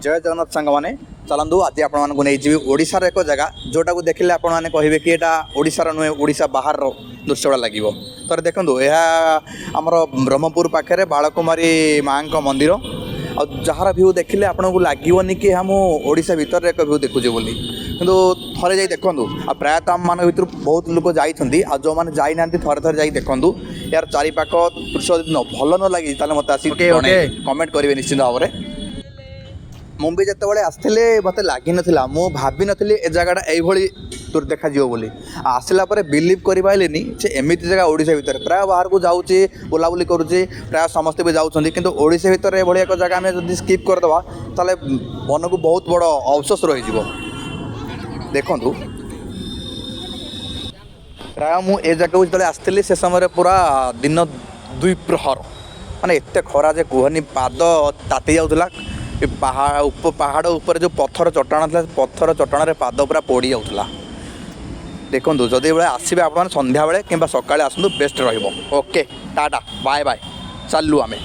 ଜୟ ଜଗନ୍ନାଥ ସାଙ୍ଗମାନେ। ଚାଲନ୍ତୁ, ଆଜି ଆପଣମାନଙ୍କୁ ନେଇଯିବି ଓଡ଼ିଶାର ଏକ ଜାଗା, ଯେଉଁଟାକୁ ଦେଖିଲେ ଆପଣମାନେ କହିବେ କି ଏଇଟା ଓଡ଼ିଶାର ନୁହେଁ, ଓଡ଼ିଶା ବାହାରର ଦୃଶ୍ୟ ଭଳିଆ ଲାଗିବ। ଥରେ ଦେଖନ୍ତୁ, ଏହା ଆମର ବ୍ରହ୍ମପୁର ପାଖରେ ବାଳକୁମାରୀ ମାଆଙ୍କ ମନ୍ଦିର। ଆଉ ଯାହାର ଭ୍ୟୁ ଦେଖିଲେ ଆପଣଙ୍କୁ ଲାଗିବନି କି ଏହା ମୁଁ ଓଡ଼ିଶା ଭିତରେ ଏକ ଭ୍ୟୁ ଦେଖୁଛି ବୋଲି। କିନ୍ତୁ ଥରେ ଯାଇ ଦେଖନ୍ତୁ। ଆଉ ପ୍ରାୟତଃ ଆମମାନଙ୍କ ଭିତରୁ ବହୁତ ଲୋକ ଯାଇଛନ୍ତି, ଆଉ ଯେଉଁମାନେ ଯାଇନାହାନ୍ତି, ଥରେ ଥରେ ଯାଇ ଦେଖନ୍ତୁ। ଏହାର ଚାରିପାଖ ଦୃଶ୍ୟ ଯଦି ଭଲ ନ ଲାଗିଛି, ତାହେଲେ ମୋତେ ଆସିକି କମେଣ୍ଟ କରିବେ ନିଶ୍ଚିତ ଭାବରେ। ମୁଁ ବି ଯେତେବେଳେ ଆସିଥିଲି, ମୋତେ ଲାଗିନଥିଲା, ମୁଁ ଭାବିନଥିଲି ଏ ଜାଗାଟା ଏଇଭଳି ଦୂର ଦେଖାଯିବ ବୋଲି। ଆଉ ଆସିଲା ପରେ ବିଲିଭ୍ କରିପାରିଲିନି ଯେ ଏମିତି ଜାଗା ଓଡ଼ିଶା ଭିତରେ। ପ୍ରାୟ ବାହାରକୁ ଯାଉଛି, ବୁଲାବୁଲି କରୁଛି, ପ୍ରାୟ ସମସ୍ତେ ବି ଯାଉଛନ୍ତି, କିନ୍ତୁ ଓଡ଼ିଶା ଭିତରେ ଏଭଳି ଏକ ଜାଗା ଆମେ ଯଦି ସ୍କିପ୍ କରିଦେବା, ତାହେଲେ ମନକୁ ବହୁତ ବଡ଼ ଅଫସୋସ ରହିଯିବ। ଦେଖନ୍ତୁ, ପ୍ରାୟ ମୁଁ ଏ ଜାଗାକୁ ଯେତେବେଳେ ଆସିଥିଲି, ସେ ସମୟରେ ପୁରା ଦିନ ଦ୍ୱିପ୍ରହର, ମାନେ ଏତେ ଖରା ଯେ କୁହନି, ପାଦ ତାତି ଯାଉଥିଲା। ଏ ପାହାଡ଼ ଉପରେ ଯେଉଁ ପଥର ଚଟାଣ ଥିଲା, ସେ ପଥର ଚଟାଣରେ ପାଦ ପୁରା ପୋଡ଼ି ଯାଉଥିଲା। ଦେଖନ୍ତୁ, ଯଦି ଏଭଳିଆ ଆସିବେ ଆପଣମାନେ, ସନ୍ଧ୍ୟାବେଳେ କିମ୍ବା ସକାଳେ ଆସନ୍ତୁ, ବେଷ୍ଟ ରହିବ। ଓକେ, ଟାଟା, ବାଏ ବାଏ, ଚାଲୁ ଆମେ।